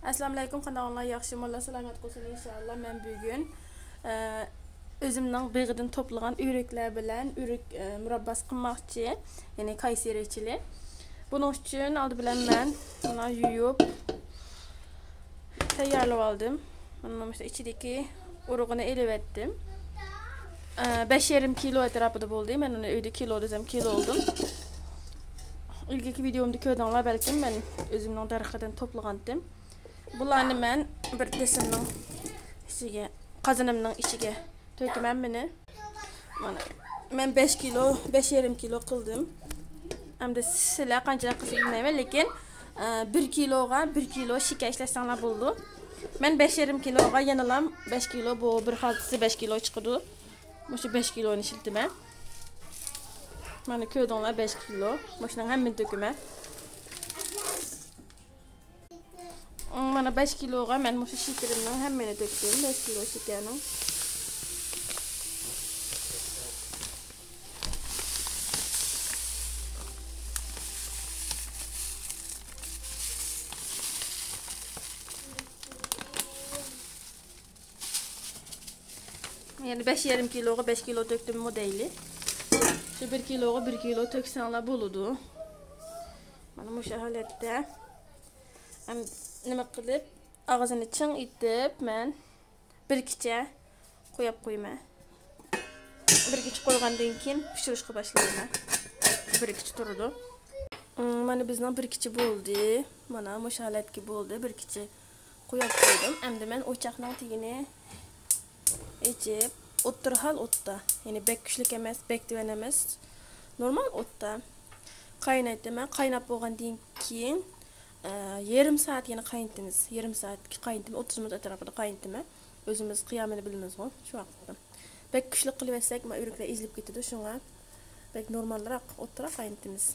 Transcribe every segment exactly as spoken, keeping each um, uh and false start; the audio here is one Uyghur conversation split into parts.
ئەسسالامۇئەلەيكۇم، قانداق ئەھۋالىڭلار؟ ياخشىمۇ؟ ئاللا سالامەت قىلسۇن ئىنشائاللا. مەن بۈگۈن، ئە، ئۆزۈمنىڭ بېغىدىن توپلىغان ئۆرۈكلەر بىلەن ئۆرۈك، ئە، مۇرابباسى قىلماقچى. يەنى كايسېرى چىلى. بۇنىڭ ئۈچۈن ئالدى بىلەن مەن مانا يۇيۇپ تەييارلىۋالدىم. مانا مۇشۇ ئىچىدىكى ئۇرۇغىنى ئېلىۋەتتىم. ئە، بەش يېرىم كىلو ئەتراپىدا بولدى. مەن ئۇنى ئۆيدە كىلو دېسەم كىلو ئالدىم. ئىلگىرىكى ۋىدىيومدا كۆردۈڭلار بەلكىم، مەن ئۆزۈمنىڭ دەرىخىدىن توپلىغانتىم. بۇلارنى مەن بىر تېسىمنىڭ ئىچىگە، قازىنىمنىڭ ئىچىگە تۆكىمەن مېنى. مانا، مەن بەش كىلو، بەش يېرىم كىلو قىلدىم. ئەمدى سىلەر قانچىلىك قىلسا بىلمەيمەن، لېكىن، ئە، بىر كىلوغا بىر كىلو شېكەر ئىشلەتسەڭلار بولىدۇ. مەن بەش يېرىم كىلوغا يەنىلا بەش كىلو، بۇ بىر خالتىسى بەش كىلو چىقىدۇ. مۇشۇ بەش كىلونى ئىشلىتىمەن. مانا كۆردۈڭلار، بەش كىلو. مۇشۇنىڭ ھەممىنى تۆكىمەن. مانا بەش كىلوغا مەن مۇشۇ شېكىرىمنىڭ ھەممىنى تۆكتۈم، بەش كىلو شېكەرنىڭ. يەنى بەش يېرىم كىلوغا بەش كىلو تۆكتۈممۇ دەيلى. شۇ بىر كىلوغا بىر كىلو تۆكسەڭلار بولىدۇ. مانا مۇشۇ ھالەتتە. ئەم، نېمە قىلىپ، ئاغزىنى چىڭ ئېتىپ، مەن بىر كېچە قويۇپ قويىمەن. بىر كېچە قويغاندىن كېيىن پىشۇرۇشقا باشلايمەن. بىر كېچە تۇرىدۇ. ئىم، مانا بىزنىڭ بىر كېچە بولدى. مانا مۇشۇ ھالەتكە بولدى. بىر كېچە قويۇپ قويدۇم. ئەمدى مەن ئوچاقنىڭ تېگىنى ئېچىپ، ئوتتۇرا ھال ئوتتا، يەنى بەك كۈچلۈك ئەمەس، بەك تۆۋەن ئەمەس، نورمال ئوتتا قاينايتتىم. قايناپ بولغاندىن كېيىن، ئە، يېرىم سائەت يەنە قاينىتىمىز. يېرىم سائەتكە قاينىتىمىز، ئوتتۇز مىنۇت ئەتراپىدا قاينىتىمەن. ئۆزىمىز قىيامىنى بىلىمىزغۇ شۇ ۋاقىتتا. بەك كۈچلۈك قىلىۋەتسەك، ما، ئۆرۈكلەر ئېزىلىپ كېتىدۇ، شۇڭا بەك نورمالراق ئوتتۇرا قاينىتىمىز.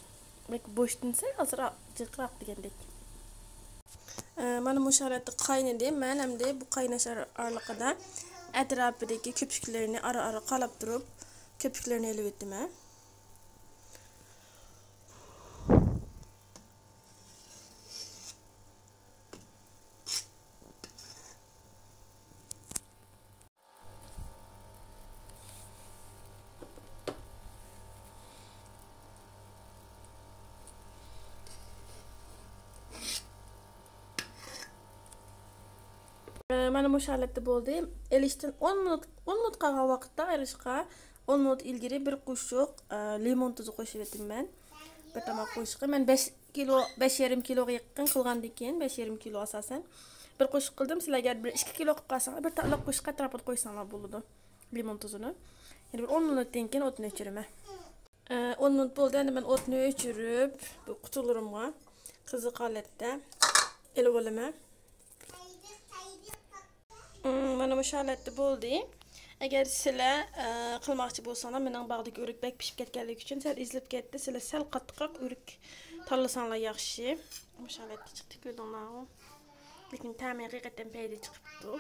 بەك بوشىتىلسا ئازراق جىقراق دېگەندەك. ئە، مانا مۇشۇ ھالەتتە قاينىدى. مەن ئەمدى بۇ قايناش ئار-، ئارىلىقىدا ئەتراپىدىكى كۆپۈكلىرىنى ئارا-ئارا قالاپ تۇرۇپ، كۆپۈكلىرىنى ئېلىۋېتىمەن. مانا مۇشۇ ھالەتتە بولدى. ئېلىشتىن ئون مىنۇت، ئون مىنۇت قالغان ۋاقىتتا ئېلىشقا، ئون مىنۇت ئىلگىرى بىر قوشۇق، ئە، لىمون تۇزى قوشۇۋېتىمەن. بىر تاماق قوشۇقى. مەن بەش كىلو، بەش يېرىم كىلوغا يېقىن قىلغاندىكىن، بەش يېرىم كىلو ئاساسەن. بىر قوشۇق قىلدىم. سىلەر ئەگەر بىر ئىككى كىلو قىلىپ قالساڭلار، بىر تاماق قوشۇق ئەتراپىدا قويساڭلار بولىدۇ. لىمون تۇزىنى. يەنە بىر ئون مىنۇتتىن كېيىن ئوتنى ئۆچۈرىمەن. ئە، ئون مىنۇت بولدى، ئەمدى مەن ئوتنى ئۆچۈرۈپ، بۇ قۇتىلىرىمغا قىزىق ھالەتتە ئېلىۋالىمەن. ئىم، مانا مۇشۇ ھالەتتە بولدى. ئەگەر سىلەر، ئە، قىلماقچى بولساڭلار، مېنىڭ باغدىكى ئۆرۈك بەك پىشىپ كەتكەنلىكى ئۈچۈن سەل ئېزىلىپ كەتتى. سىلەر سەل قاتتىقراق ئۆرۈك تاللىساڭلار ياخشى. مۇشۇ ھالەتتە چىقتى، كۆردۈڭلارغۇ. لېكىن تەمى ھەقىقەتەن پەيدە چىقىپتۇ.